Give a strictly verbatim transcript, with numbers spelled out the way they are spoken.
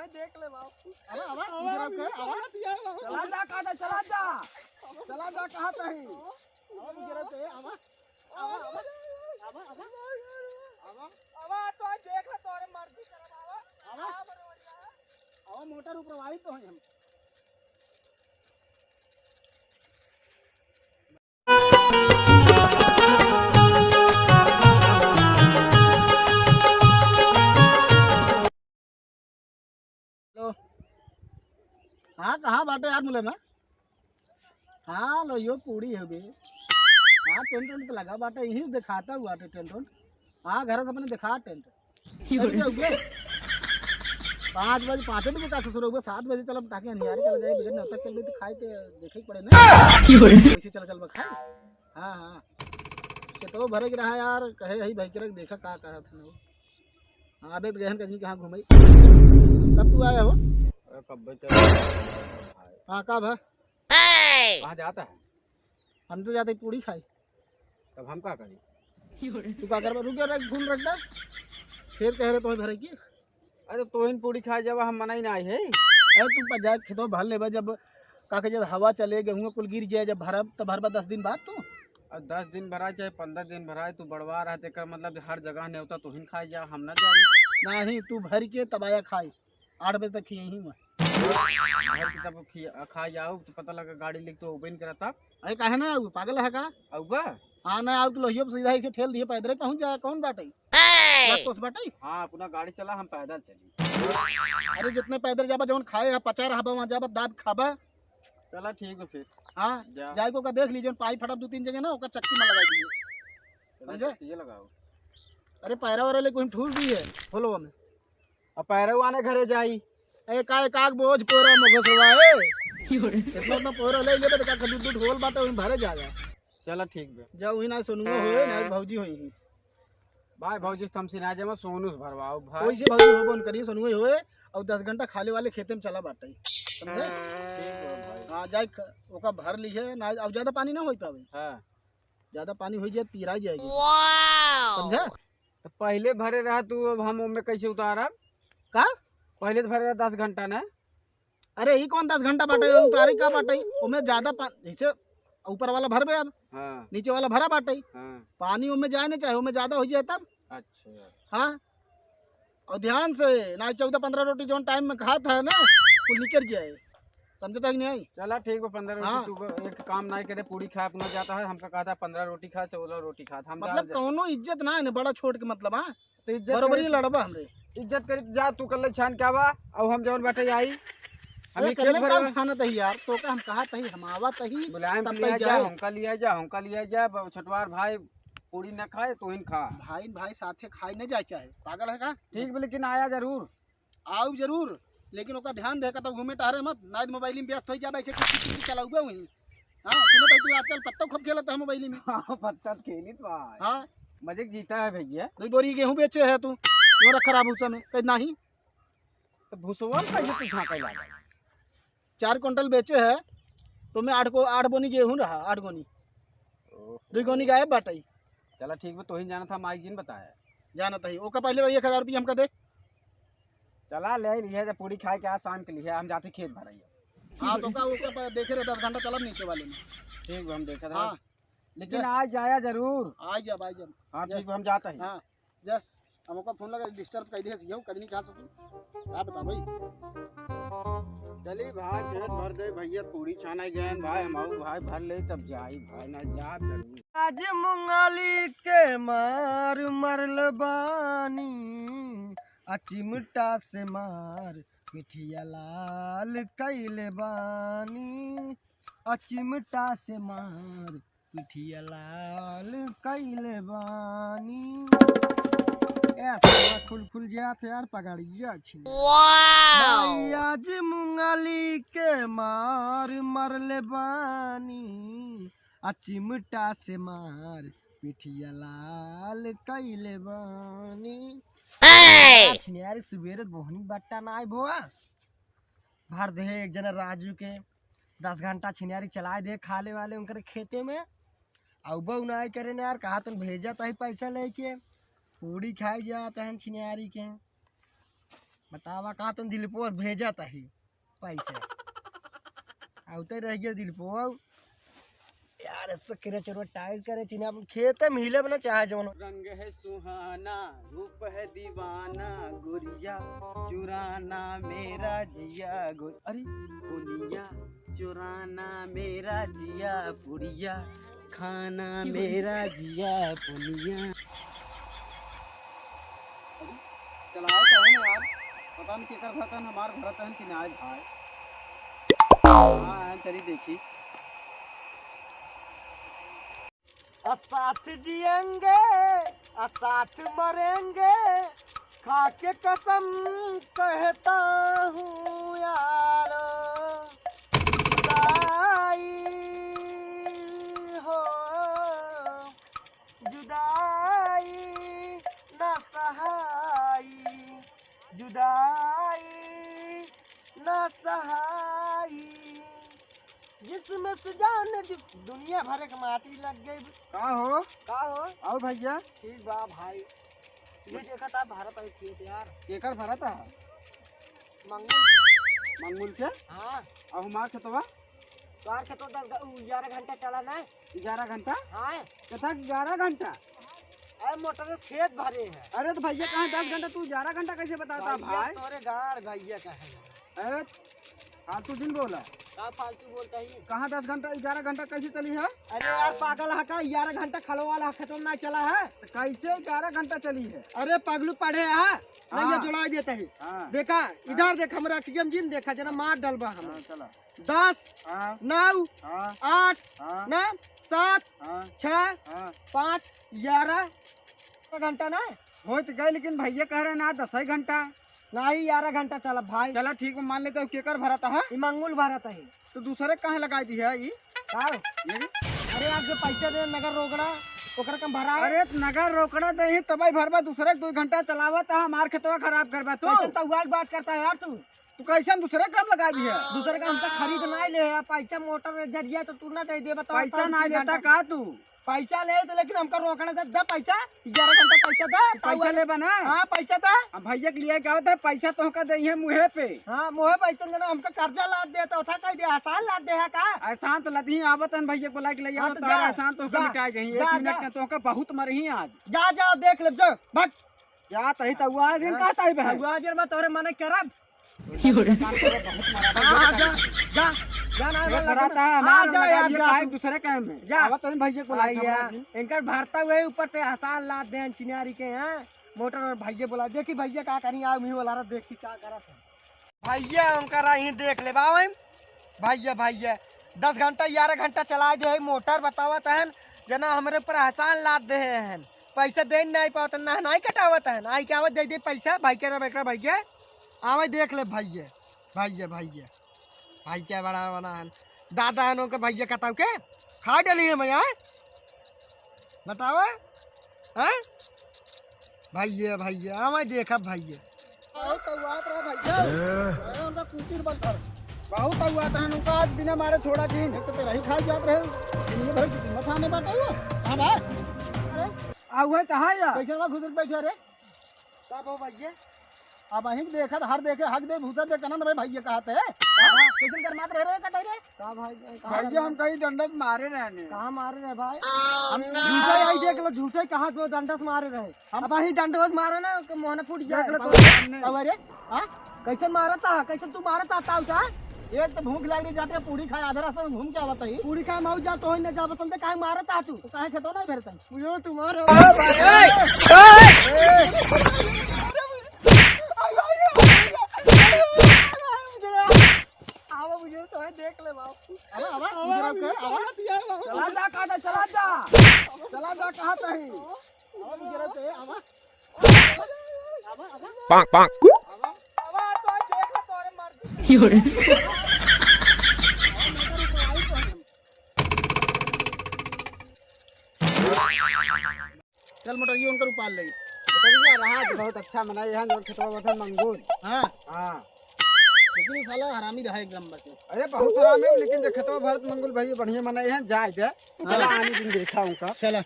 देख ले बाबू। आवा, आवा, आवा, गुजरात के, आवा। चला जा, कहा था, चला जा। चला जा, कहा था ही। आवा, गुजरात के, आवा। आवा, आवा। आवा, आवा। आवा, तो आज देख ले, तोरे मर्जी करब, आवा। आवा। आवा, मोटर ऊपर वाली तो है हम। हेलो। हाँ, कहाँ बाटे यार मुले में? हाँ, लो यो पूड़ी हो गई। हाँ, टेंट वेंट तो लगा बाटे, यही दिखाता हुआ टेंट वेंट। हाँ, घर से अपने दिखा टेंट। चल के उगे। पाँच बजे, पाँचे बजे का ससुर उगे, सात बजे चलब ताकि अंधियारे चल जाए, बिगड़ नौ तक चल गई तो खाए के देखे के पड़े ना। क्यों रे? कैसे चल चल खाए? हाँ, हाँ। के तो भरे के रहा यार, कहे ही भाई के रख देखा का करत है वो। हाँ, अबे तो गहन कहीं कहाँ घूमे। कब तू आया हो? अरे कब से। हाँ, कब है? कहाँ जाता है? हम तो जाते पूड़ी खाई। तब हम का करी? तू का करबा? रुक जा, रख, फोन रख दे। फिर कह रहे तुम्हें भरे की? अरे तोहिन पूड़ी खाए जावा, हम मना ही ना आई है। अरे तू पा जाए खेतवा भर लेबा, जब का के जब हवा चले, गेहूं कुल गिर जाए, जब भरब त भरबा दस दिन बाद तू। और दस दिन भराए चाहे पन्द्रह दिन भराए, तू बड़वा रहा, तेकर मतलब हर जगह नेवता तोहिन खाए जा, हम ना जाई। नहीं, तू भर के तब आया खाई। आठ बजे तक खिए ही मैं। घर की तब खिया, खा जाओ तो पता लगा गाड़ी लेके तो ओबे नहीं करता। अरे काहे ना आऊ, पागल है का? आऊ बा? हाँ ना आऊ तो लोहियो पे सीधा इसे ठेल दिए, पैदल पहुंच जाए, कौन बाटे? ए! बस तो बाटे। हाँ, अपना गाड़ी चला, हम पैदल चली। अरे जितने पैदल जाबा, जौन खाए है, पचा रहा बा, वहाँ जाबा, दाब खाबा। चला ठीक है फिर। हाँ, जा। जाए को का देख लीजिए, पाइप फटा दो तीन जगह ना, ओका चक्की में लगा दीजिए। चला समझे? चक्की लगाओ। अरे पैरा वैरा लेके हम ठूस दी है, खोलो हमें। अब पैरऊ आने घरे जाई। ए, का, का बोझ पोरा में घुसवा, ए? इतना, इतना पोरा ले लेबे, तो का, दू, दू ढोल बाटे, वहीं भरे जाएगा। चला, ठीक बे। जा, वही ना सोनुआ होए, ना भौजी होई। भाई, भौजी से हमसे ना जामा, सोनू से भरवाओ, भाई। वैसे भौजी होबो न करी, सोनुआ होए, और दस घंटा खाली वाले खेते में चला बाटे। समझे? ठीक बा, भाई। हाँ, जाए ख-, ओका भर ली है, ना, अब ज्यादा पानी ना हो पावे। हाँ। ज्यादा पानी हो जाए, तो पिराई जाएगी। समझा? तो पहले भरे रहा तू, अब हम ओमे कैसे उतारब? का? पहले तो भरे रहा दस घंटा ना। अरे, ई कौन दस घंटा बाटे, उतारी का बाटे? ओमे ज्यादा पा-, जैसे ऊपर वाला भरबे अब, हाँ। नीचे वाला भरा बाटे। हाँ। पानी ओमे जाए ना चाहे, ओमे ज्यादा हो जाए तब। अच्छा। हाँ। और ध्यान से, ना चौदह पन्द्रह रोटी जौन टाइम में खात है ना, वो निकल जाए। समझता कि नहीं? चला ठीक बा, पन्द्रह रोटी हाँ। तू ब-, एक काम नहीं करे, पूरी खा अपना जाता है, हमका कहता है पन्द्रह रोटी खा, चौदह रोटी खा, हम मतलब जान दे। कौनो इज्जत ना है ना, बड़ा छोट के मतलब, हाँ? तो इज्जत बरोबरी करे, लड़बा हमरे। इज्जत करे जा, तू कर ले छान क्या बा, अब हम जौन बाटे आई। हम अरे ये खेत कल्ले भरे काम बा। छानत ही यार, तो का हम कहा तही, हम आवत ही, बुलाएम तब के लिया तक जा, जाए। हमका लिया जा, हमका लिया जा, ब-, छोटवार भाई पूरी न खाए, तू ही खा। भाई, भाई साथे खाए न जाए चाहे, पागल है का? ठीक बा, लेकिन आया जरूर। आऊ जरूर, लेकिन ओका ध्यान दे, कतौ घूमे टहरे मत, नाइद मोबाइल में व्यस्त हो जाबे, ऐसे किसी किसी चलाउबे वहीं। हाँ, सुनो भाई, तू आजकल पत्ता खूब खेलत है मोबाइल में। हाँ, पत्ता तो खेलित भाई। हाँ। मजे के जीता है भैया। दो बोरी गेहूं बेचे है तू, क्यों रख खराब भूसा में? कहीं नहीं। तो भूसवा में कैसे तू झांके लागा? चार कुंटल बेचे है, तो मैं आठ को, आठ बोनी गेहूं रहा, आठ गोनी। ओहो। दो गोनी गायब बाटई। चला ठीक बा, तोहिन जाना था, माई जिन बताया। जाना था ही। ओका पहले एक हजार रुपया हमका दे। चला ले लिहे, जब पूरी खाए के आज शाम के लिए हम जाते खेत भरइया। हाँ, तो का ओका पर देखे रहे, दस घंटा चलब नीचे वाले में। ठीक बा, हम देखा था। हाँ। लेकिन जा। आज जाया जरूर। आ जब, आ जब। हाँ, जा। ठीक बा, हम जाता ही। हाँ, जा। हम ओका फोन लगा, डिस्टर्ब कर दिया, यो कदनी कहाँ से तू? का बता भाई? चली भाई, पेट भर दे भैया, पूरी छाना गए भाई, हम आऊ भाई, भर ले तब जाई भाई, ना जा जरूर। आज मुंगाली के मार मरल बानी, आ चिमटा से मार पिठिया लाल कइले बानी, आ चिमटा से मार पिठिया लाल कइले बानी। ए, साला खुल खुल जात है यार, पगड़िया छिन। वाओ! भाई आज मुंगाली के मार मरले बानी, आ चिमटा से मार पिठिया लाल कइले बानी। ए! छिनियारी सुबेरे बोहनी बट्टा ना आए भोआ। भर दे एक जना राजू के, दस घंटा छिनियारी चलाए दे खाले वाले उनकर खेते में। अउबा उनाई करे ना यार, कहा तुम भेजा तही पैसा लेके, पूड़ी खाए जात हैं छिनियारी के। बतावा, कहा तुम दिलपो भेजत ही पैसे। आउते रह गया दिलपो। यार, ऐसे केरा चरवा टाइट करे, चिन्हा अपन खेते में हिले बना चाहे जवन। रंग है सुहाना, रूप है दीवाना, गोरिया चुराना मेरा जिया, गो-, अरे, गोरिया चुराना मेरा जिया, पुड़िया खाना मेरा जिया, पुड़िया। अरे, चलाए कौन यार? पता नहीं केकर भरतन, हमार भरतन कि नाय भाई। हाँ, चली देखी। और साथ जिएंगे और साथ मरेंगे, खा के कसम कहता हूँ यारो। जुदाई हो, जुदाई ना सहाई, जुदाई ना सहाई। जिसम से जान जु-, दुनिया भर के माटी लग गई। का हो? का हो? आओ भैया। ठीक बा भाई। ये देखा था भारत आई खेत यार। केकर भारत है? मंगुल के। मंगुल के? हाँ। और हमार खेतवा? तोहार खेतवा दस घ-, उ ग्यारह घंटा चला ना। ग्यारह घंटा? हाँ। कितना ग्यारह घंटा? अरे मोटर में खेत भरे है। अरे तो भैया कहाँ दस घंटा, तू ग्यारह घंटा कैसे बताता भैया भाई? तोरे गाड़ भैया का है। अरे फालतू जिन बोला। का फालतू बोलता ही? कहाँ दस घंटा, ग्यारह घंटा कैसे चली है? अरे यार पागल है का? ग्यारह घंटा खलो वाला खेतों ना चला है। तो कैसे ग्यारह घंटा चली है? अरे पगलू पढ़े है, नहीं ये हाँ। जुड़ा देता ही। हाँ। देखा, हाँ। इधर देख, हमरा अखियन जिन देखा, जना मार डलबा हम। हाँ, चला। दस, हाँ। नौ, हाँ। आठ, हाँ। ना, सात, हाँ। छः, हाँ। पाँच, ग्यारह घंटा ना। हो तो गए, लेकिन भैया कह रहे ना दस ही घंटा। नाही, ग्यारह घंटा चला भाई। चला ठीक बा, मान लेते हो केकर भरत है? ई मंगुल भरत है। तो दूसरे कहाँ लगाई दी है ई? का? ये? अरे यार जो पैसा दे नगर रोकड़ा, ओकर कम भरा है। अरे तो नगर रोकड़ा दे ही तबई भरबा, दूसरे दो घंटा चलावत है, हमार खेतवा खराब करबा तू। कैसन तहुआ की बात करता है यार तू? तू कैसन दूसरे काम लगाई दी है? दूसरे का हमसे खरीद नहीं ले है, पैसा मोटर जरिया तो तू ना दे दे, बताओ पैसा तो नहीं तीन लेता घंटा का तू? पैसा ले तो, लेकिन हमका रोकना दे, दे पैसा, ग्यारह घंटा पैसा दे, पैसा ताऊ ले बना? हाँ, पैसा दे। अब भैया के लिए क्या होता है, पैसा तो हमका दे है मुँहे पे। हाँ, मुँहे पे पैसा देना, हमका कर्जा लाद दे तो था, कह दे, एहसान लाद दे है का? एहसान तो लदी आवत है भैया को लाइक ले हाँ, आवत तो है, जा, एहसान तो हमका जा, मिटाए गई, एक जा, मिनट जा। के तो हमका बहुत मरही आज। जा, जा, देख ले, जा, भाग। जा, तही तो हुआ दिन हाँ, कहता है बहन। हुआ दिन में तोरे मने करब। हाँ, हाँ, जा, जा, जा ना, ये ना, भराता है, ना, हमार जा लगा यार, दिए जा पाइप तू। दूसरे काम में। जा। आवत है भैया को आ लाइक गया। हमारा दिन। इनकर भरता हुए ऊपर से एहसान लाद दे छिनारी के, हाँ। मोटर और भैया बोला, देखी भैया का करी, आओ मी वाला रहा, देखी का करत है। भैया उनका रही देख ले बाबा, भैया, भैया, दस घंटा, ग्यारह घंटा चला दे है मोटर, बतावत हन, जना हमरे ऊपर एहसान लाद दे हन, पैसा दे नहीं पावत, ना, नहीं कटावत हन, आई क्या आवत दे दे पैसा, भाई के रब एकरा भैया, आवे देख ले भैया, भैया, भैया, भाई क्या बड़ा बना हन, दादा हन ओके भैया कताऊ के, खा डली है मैं, हाँ? बतावा, हाँ? भैया, भैया, आवा देखा भैया। बहुत तौआत रहा भैया। ए। ए, उनका कुटीर बंद कर। बहुत तौआत रहा, उनका आज बिना मारे छोड़ा दिन। एक तो तेरा ही खाई जात रहे। दुनिया भर की कीमत आने बाटे हुआ। हाँ भाई। अरे, आ हुआ कहाँ या? कैसे वहाँ घुस बैठे रे? का बा भैया? अब अहीं के देखत, हर देखे, हक दे, भूसा दे, कनन भाई भैया कहत है। हाँ। कैसन गरमात रहे रे, कटाई रे? का भाई, का भैया, हम कहीं डंडा से मारे रहने। कहाँ मारे रहे भाई? हम झूठे आई देख लो, झूठे कहाँ तो डंडा से मारे रहे। हम अब अहीं डंडा से मारे ना, तो मोहना फूट जाए। देख लो, तो सामने। अब अरे, हाँ? कैसन मारता है? कैसन तू मारता था उसे? एक तो भूख लग रही, जाते पूड़ी खाए, आधा रास्ता में घूम के आवत है। पूड़ी खाए, मऊ जा, तो ही ना जा, बसंत काहे मारता तू? तो काहे खेतो नहीं भरता? मुझे तुम्हारा आवा, मुझे तो है, देख ले बाबू। आवा, आवा, आवा, आवा, आवा। चला जा, कहा था, चला जा। चला जा, कहा था ही। आवा, मुझे तो है, आवा। आवा, आवा। पाक, पाक। आवा, आवा, तो आज देख ले, तोरे मर्जी। योरे। चल मोटरिया उनकर उपाल ले। मोटरिया रहा तो बहुत अच्छा मनाई है, जो खेतवा बथन मंगूर। हाँ। हाँ। लेकिन वो साला हरामी रहा एकदम बस। अरे बहुत हरामी, लेकिन जो खेतवा भरत मंगूर भाई बढ़िया मनाई है, जाए दे। हाँ। चला आनी दिन देखा उनका। चला।